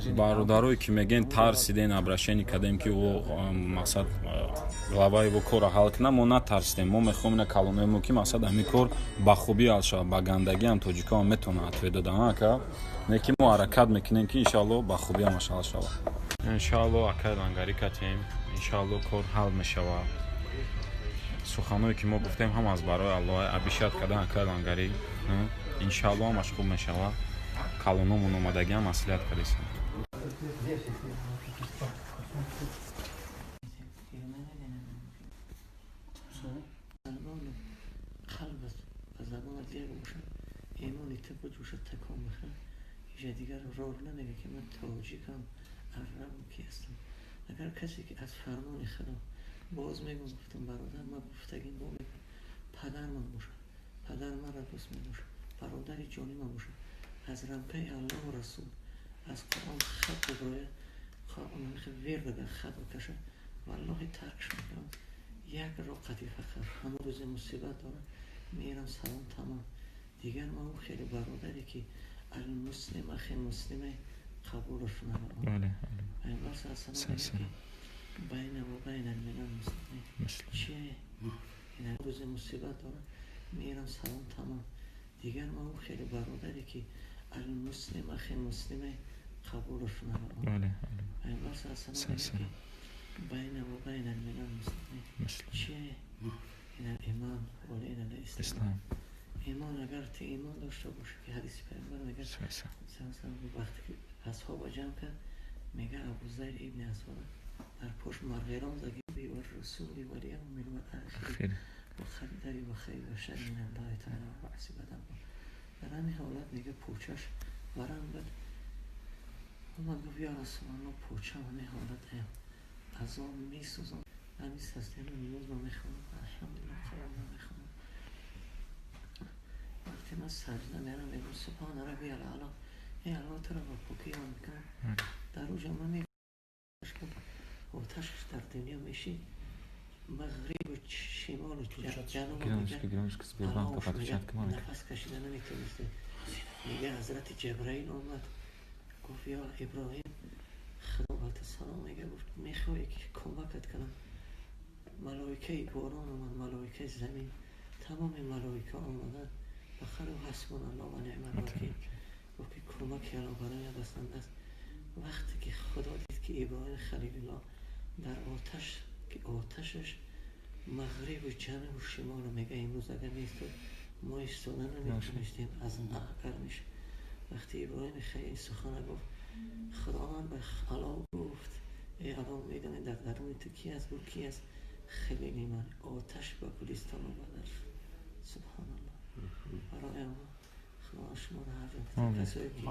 Бародарое ки мегӯен, тарсиден, обращение кардем, ки ӯ мақсад главаи ӯ корро ҳал кунад, мо натарсидем. Мо мехоҳем ина калонои мо, ки мақсад ҳамин кор ба хубӣ ҳал шавад. Ба гандагиам тоҷикоам метавонад ответ додан, ака, не ки мо ҳаракат мекунем, ки иншаалло ба хубӣ ҳамаш ҳал шавад. Иншаалло, акай Лангарӣ катем, иншаалло, кор ҳал мешавад. Суханое ки мо гуфтем, ҳам аз барои Аллоҳ обещать кардан, акай Лангарӣ, иншаалло, ҳамаш хуб мешавад. Калономон омадагиам маслиҳат кардесем. Дигар роҳ намега, ки ман тоҷикам, арабам, ки ҳастам. Агар касе ки аз фармони Худо боз мегӯм, гуфтам, бародар, ман гуфтагим бо мегӯм, падар ман бошад, падар маро дӯст медошт, бародари ҷони ман бошад, аз рамкаи Аллоҳу Расул, аз Қуръон хат биброяд, верд агар хат бикашад, валлоҳи, таркш мекунам. Як роқати фақат ҳамон рӯзи мусибат дорам, мерам, салом, тамом. Дигар ман хеле бародаре ки المسلم أخي المسلم қабулаш надорам. Пайғамбар саллаллоҳу بين وبين من المسلمين чие? Рӯзи мусибат дорам, мерам, салом, тамом. Дигар ман хеле бародаре ки المسلم أخي المسلم қабулаш надорам. Пайғамбар саллаллоҳу بين وبين من المسلمين чие? ایمان ولی الاسلام. ایمان، اگر تو ایمان داشته باشه که حدیث پیامبر میگه، وقتی که اصحاب جمع کرد، میگه ابوذر ابن اسود در پشت مرغیران زگی بی و رسولی و الیوم الاخر و خدری و خیر و شر من الله تعالی و بعث بدن. در همین حالت میگه پوچش ورم بود، اومد گفت یا رسول الله، پوچم همین حالت هم از آن میسوزم، همین سستین نیاز من میخوانم، الحمدلله، قرآن من میخوانم. وقتی من سجده میرم، میگم سبحان ربی الاعلی، ای الله، تو را با پاکی یاد میکنم. در اوجا من میگم آتش در دنیا میشی، مغرب و شمال و جنوب، میگه نفس کشیده نمیتونسته. میگه حضرت جبرائیل آمد، گفت یا ابراهیم، خدا به سلام، میگه گفت میخوای که کمکت کنم؟ ملائکه باران آمد، ملائکه زمین، تمام ملائکه آمدن. بخیر و حسبنا الله و نعم الوکیل. گفت که کمک الله برای بسنده است. وقتی که خدا دید که ابراهیم خلیل الله در آتش که آتشش مغرب و جنوب و شمال، میگه امروز اگر نیست ما ایستاده نمیتونستیم از گرمش. وقتی ابراهیم خیلی سخن گفت، خداوند به الله گفت ای الله، میدونی در درون تو کی است؟ بود کی است؟ خلیل من. آتش به گلستان بدل شد. سبحان الله. برای ما خدا شما رو هر کسایی که